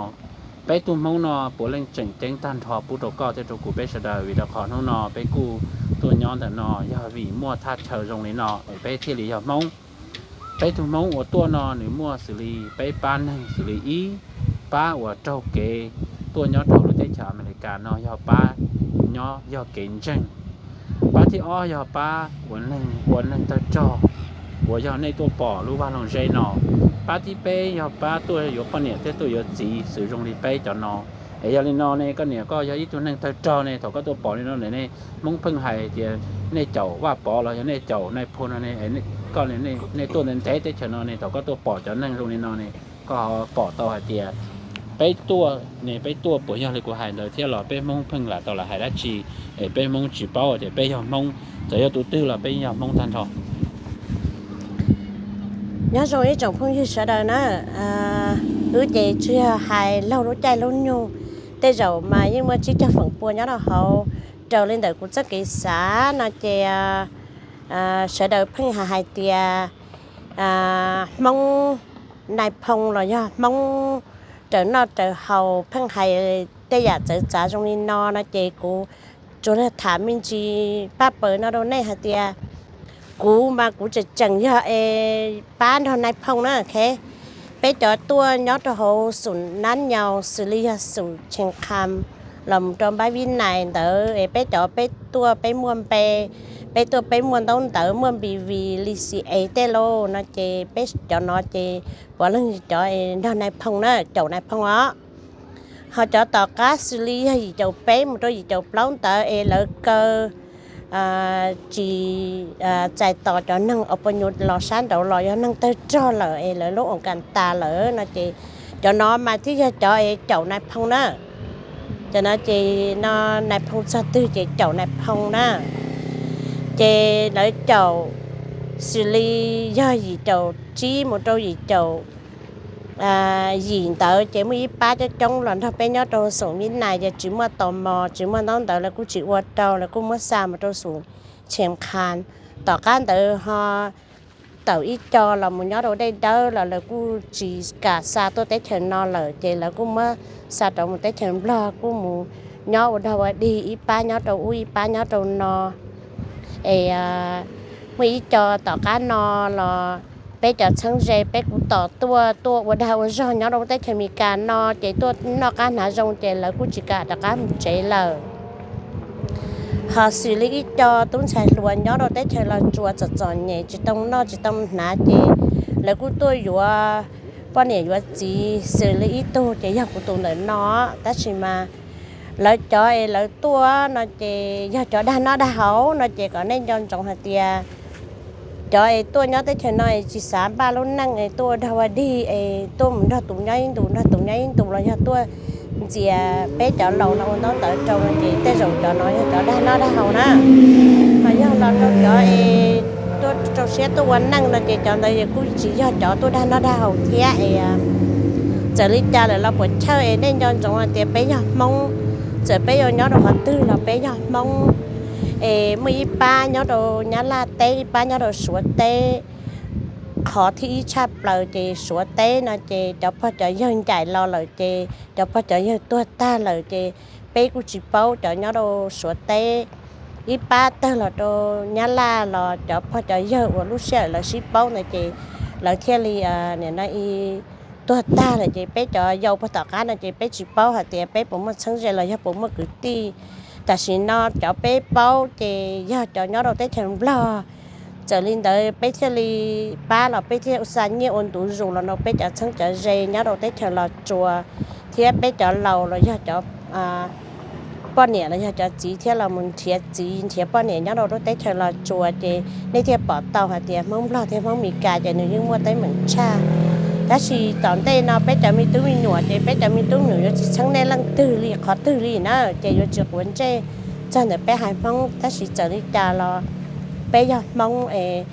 Peb tug Hmoob no puav leej tseem ceeb tag nrho pub rau koj thiab rau kuv peb sawv daws, vim rau qhov hnub no peb kuj tuaj nyob ntawm no yog vim muaj thaj chaw zoo li no es peb thiaj li yog Hmoob. Peb tug Hmoob uas tuaj no nws muaj xws li peb pab neeg xws li ib, pab uas raug kev tuaj nyob rau lub teb chaws Amelikas no yog pab nyob yog kev ntseeg. Pab thib ob yog pab ua neeg, ua neeg tawg rog uas yog nej tuaj pom lub vaj loog zeb no. Pab thib peb yog pab tuaj yuav poj niam thiab tuaj yuav txiv xws zoo li peb cov no. Es yog li no ne, koj niam koj yog ib tug neeg tawg rog ne, thaum koj tuaj pom li no ne, Hmoob pheej hais tias nej caum Vaj Pov los yog nej caum Nais Phoo no ne, koj, nej tuaj ntev ntev teb chaws no ne, thaum koj tuaj pom cov neeg zoo li no ne, koj ho pom tau hais tias peb tuaj ne, peb tuaj puas yog li kuv hais ntawd thiab los peb Hmoob pheej lam tau lam hais dab tsi, es peb Hmoob tsis paub tias peb yog Hmoob, txawm yog tus twg los peb yog Hmoob tag nrho. Nyob zoo ib tsoom phooj ywg sawv daws na, wb ces tsuas yog hais laug lub caij lub nyoog, tej zaum mas yeej muaj tsib caug feem pua nyob rau hauv. Raws li ntawm kuv txoj kev xav no ces sawv daws pheej hais hais tias Hmoob Nais Phoo los yog Hmoob raws noj raws haus pheej hais tej yam txawv txav zoo li no no ces kuv tsuas yog tham me ntsis pab pawg no rau nej hais tias kuv mas kuv tseem tseem yog es pab nrog Nais Phoo na. Peb cov tuaj nyob rau hauv xum Nab Nyaus xws li yog xum Cheem Kham los mus rau Npab Vib Nais ntawd es peb cov peb tuaj peb muaj npe, peb tuaj peb muaj ntaub ntawv muaj B V li C A tej lauj no ces peb cov no ces puav leej cov es nrog Nais Phoo na, caum Nais Phoo os. Ho cov tom qab xws li yog yim caum peb mus rau yim caum plaub ntawd es lawv kaw tsis txais tos cov neeg uas puas nyuam los sab nraud los yog neeg tawg rog lawm es lawv lub oos kas tas lawm no ces cov no mas thiaj yog cov es caum Nais Phoo na. Cov no ces no Nais Phoo txog twg ces caum Nais Phoo na. Ces lawv caum xws li yog yim caum tsib mus rau yim caum yim ntawd ces muaj ib pab coob coob los nrog peb nyob rau xum Vib Nais ces tsis muaj tos mos tsis muaj ntaub ntawv lawv kuj tsis ua rau, lawv kuj muab xa mus rau xum Cheem Kham. Tom qab ntawd ho tawm ib co los mus nyob rau Dej Dawb los lawv kuj tsis kam xa tuaj teb chaws no lawm ces lawv kuj muab xa rau mus teb chaws Nplog kuj mus nyob ua dog ua dig, ib pab nyob rau ub ib pab nyob rau no. Es muaj ib co tom qab no los peb cov txheeb ze peb kuj tos tuaj, tuaj ua dag ua zog nyob rau teb chaws Amelikas no ces tuaj noj qab hnav zoo ces lawv kuj tsis kam rov qab mus tsev lawm. Ho xws li ib co tub ntxhais hluas nyob rau teb chaws Los Tsuas txom txom nyem tsis tau noj tsis tau hnav ces lawv kuj tuaj yuav poj niam yuav txiv, xws li ib tug ces yog kuv tus ntawm no, tab sis mas lawv cov es lawv tuaj no ces yog cov dag noj dag haus no ces kom nej nco ntsoov hais tias cov es tuaj nyob teb chaws no es tsis xav npaj lub neej es tuaj ua dog ua dig es tuaj mus nrog tus nyob ib ntus nrog tus nyob ib ntus los yog tuaj ntxias peb cov laus no ua ntaub ntawv rau no ces tej zaum cov no yog cov dag noj dag haus na. Ho yog los rau cov es tuaj rau siab tuaj ua neej no ces cov ntawd kuj tsis yog cov tuaj dag noj dag haus thiab es txawm li cas lawm los puas chawj es nej nco ntsoov hais tias peb yog Hmoob Txawm peb yuav nyob rau qhov twg los peb yog Hmoob. Es muaj ib pab nyob rau Nyab Laj teb, ib pab nyob rau Suav teb. Qhov thib ib tshaj plaws ces Suav teb no ces cov pog cov yawg ncaim los lawm ces cov pog cov yawg tuag tag lawm ces peb kuj tsis paub cov nyob rau Suav teb. Ib pab tawg los rau Nyab Laj los cov pog cov yawg uas lub sij hawm lawv sib paub ntawd ces lawv thiaj li, nim no, tuag tag lawm ces peb cov yau puag tom qab no ces peb tsis paub hais tias peb puas muaj txheeb ze los yog puas muaj kwv tij. Tam sim no cov peb paub ces yog cov nyob rau teb chaws Nplog. Txawm li ntawd peb thiaj li pab los peb thiaj ua xa nyiaj ua ntu zus los no peb cov txheeb cov ze nyob rau teb chaws Los Tsuas, thiab peb cov laus los yog cov poj niam los yog cov txiv thiab los mus nrhiav txiv nrhiav poj niam nyob rau lub teb chaws Los Tsuas ces nej thiaj pom tau hais tias Hmoob Nplog thiab Hmoob Mes Kas ces nws yeej muaj teeb meem tshaj. Tab sis tom ntej no peb cov me tub me nyuam ces peb cov me tub me nyuam yuav tsis txheeb nej leej twg li qhov twg li na, ces yuav tsis quav ntsej txog ntawm peb haiv Hmoob. Tab sis txawm li cas los peb yog Hmoob es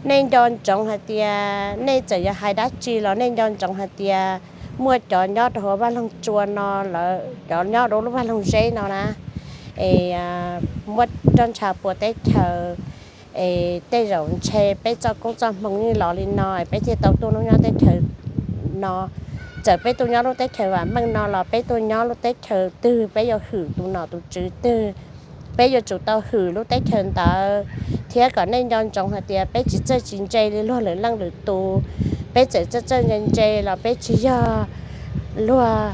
nej nco ntsoov hais tias nej txawm yuav hais dab tsi los nej nco ntsoov hais tias muaj cov nyob rau hauv vaj loog tsua no lawm, cov nyob rau lub vaj loog zeb no na, es muab roj ntsha pua teb chaws, es tej zaum ntshe peb txoj koob txoj hmoo yeej los li no es peb thiaj tau tuaj nyob teb chaws no. Txawm peb tuaj nyob lub teb chaws vam meej no los peb tuaj nyob lub teb chaws twg peb yuav hwm tus nom tus tswv twg, peb yuav tsum tau hwm lub teb chaws ntawd. Thiab kom nej nco ntsoov hais tias peb tsis txawj tsis ntse li luag lwm leej lwm tus. Peb txawm txawj txawj ntse ntse los peb tsis yog luag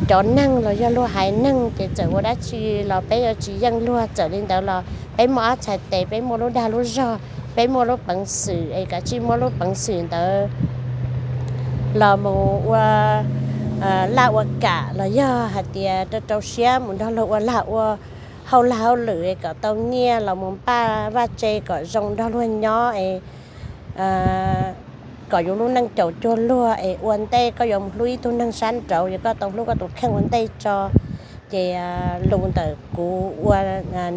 cov neeg los yog luag haiv neeg ces txawm ua dab tsi los peb yuav tsis yeej luag. Txawm li ntawd los peb muaj ob txhais tes, peb muaj lub dag lub zog, peb muaj lub peev xwm es kav tsij muab lub peev xwm ntawd los mus ua laj ua kam los yog hais tias rau rau siab mus nrog luag ua lag ua hauj lag hauj lwm es kom tau nyiaj los mus npaj vaj tse kom zoo nrog luag nyob es kom yus lub neej caum cuag luag es ua ntej koj yuav mus hlub ib tug neeg sab nraud es koj tau hlub koj tus kheej ua ntej tso. Ces lus ntawm kuv ua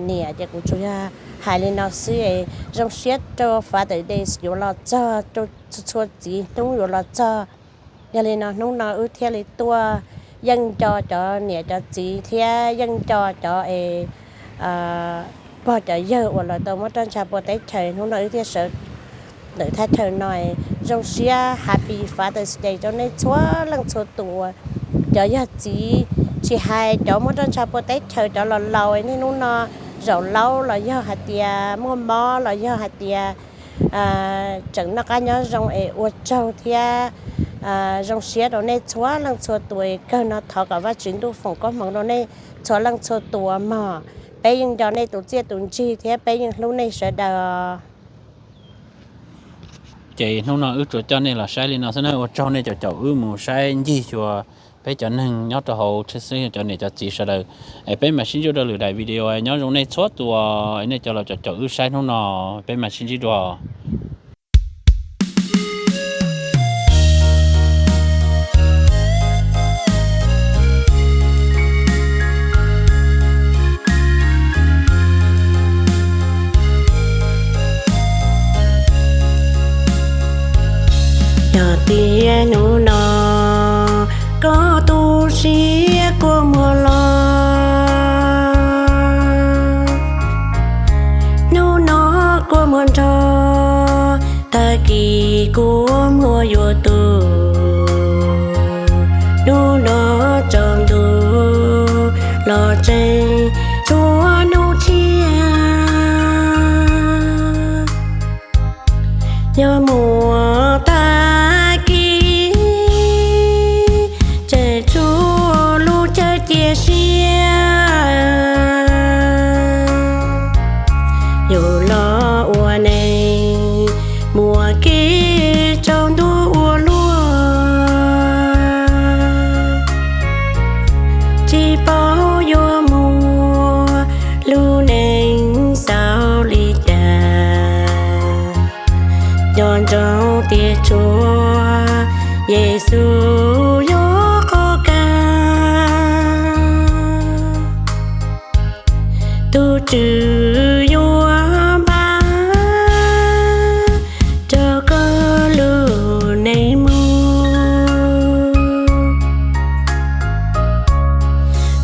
niam ces kuv tsuas yog hais li no xwb es zoo siab rau Father's Day yuav los txog, rau txhua txiv hnub yuav los txog. Yog li no hnub no wb thiaj li tuaj yeej nco cov niam cov txiv thiab yeej nco cov es pog cov yawg uas lawv tau muab roj ntsha pua teb chaws. Hnub no wb thiaj sawv ntawm thaj chaw no, zoo siab Happy Father's Day rau nej txhua leej txhua tus. Cov yog txiv, tsis hais cov muab roj ntsha pua teb chaws, cov laus laus, nej hnub no zaum laub los yog hais tias muaj mob los yog hais tias tseem noj qab nyob zoo es ua tsaug thiab zoo siab rau nej txhua leej txhua tus es kawg no thov kom Vajtswv Ntuj foom koob hmoov rau nej txhua leej txhua tus mog. Peb yeej nco nej tus txiaj tus ntsig thiab peb yeej hlub nej sawv daws. Ces hnub no wb tsuas coj nej los saib li no xwb na, ua tsaug nej caum caum wb mus saib ncig xyuas peb cov neeg nyob rau hauv tsheb xwb, cov niam cov txiv sawv daws. Es peb mam sib ntsib rau lwm daim video, nyob zoo nej txhua tus, nej cov los caum caum wb saib hnub no, peb mam sib ntsib dua. Yog tias hnub no koj tu siab kua muag los, hnub no kua muag nrog, tag kis kua muag yuav tu. Hnub no tsaus ntuj los tseem tshuav hnub tshiab. Yog muaj tag kis tseem tshuav lub caij cia siab. Yus los ua neeg muaj kev tsaus ntuj ua luaj, tsis paub yuav muaj lub neej xaus li cas. Nco ntsoov tias tsuas Yexus yog qhov kaj, tus Tswv yuav npaj rau koj lub neej mus.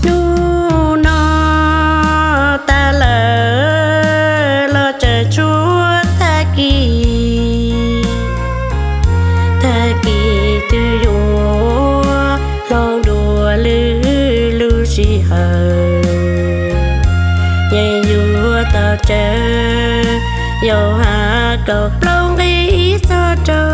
Hnub yeej yuav tau tsawv. Yauhas kaum plaub nqe ib txog rau.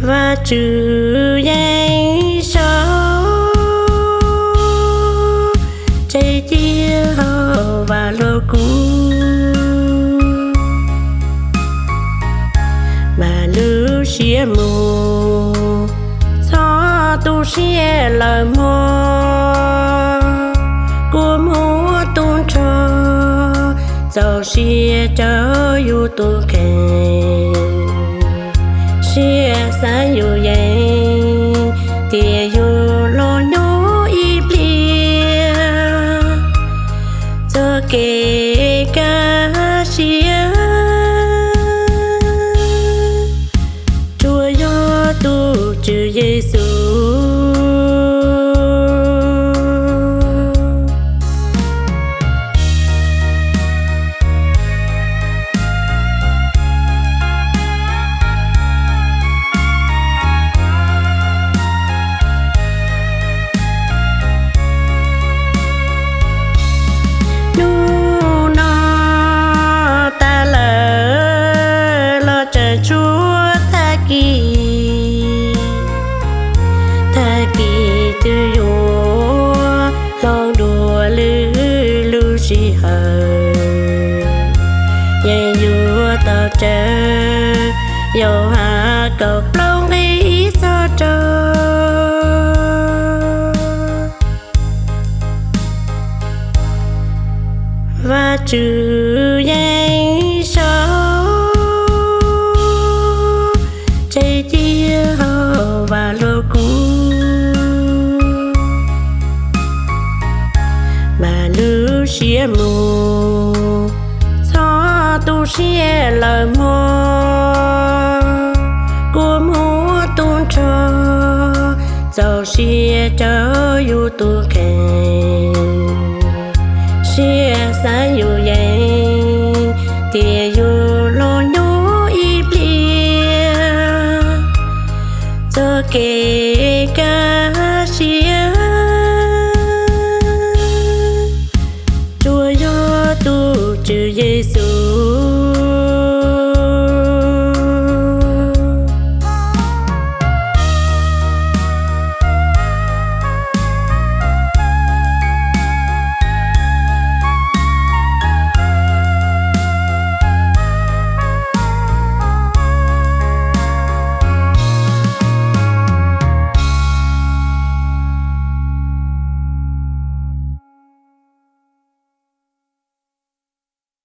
Vajtswv yeej sau tseg ciaj hauv Vaj Lug Kub, mam lub siab mus, txhob tu siab lawm mog. Kua muag tu nrho, txaus siab rau yus tus kheej. Siab xav yus yeej, tias yus los nyob ib pliag, txoj kev kaj siab tsuas yog tus Tswv Yexus. Hnub no tas lawm los tseem tshuav tag kis, tag kis twb yuav hloov dua lwm lub sij hawm, yeej yuav tau tsawv. Yauhas kaum plaub nqe ib txog rau. Vajtswv yeej sau tseg ciaj hauv Vaj Lug Kub, mam lub siab mus, txhob tu siab lawm mog. Kua muag tu nrho, txaus siab rau yus tus kheej. Siab xav yus yeej, tias yus los nyob ib pliag, txoj kev kaj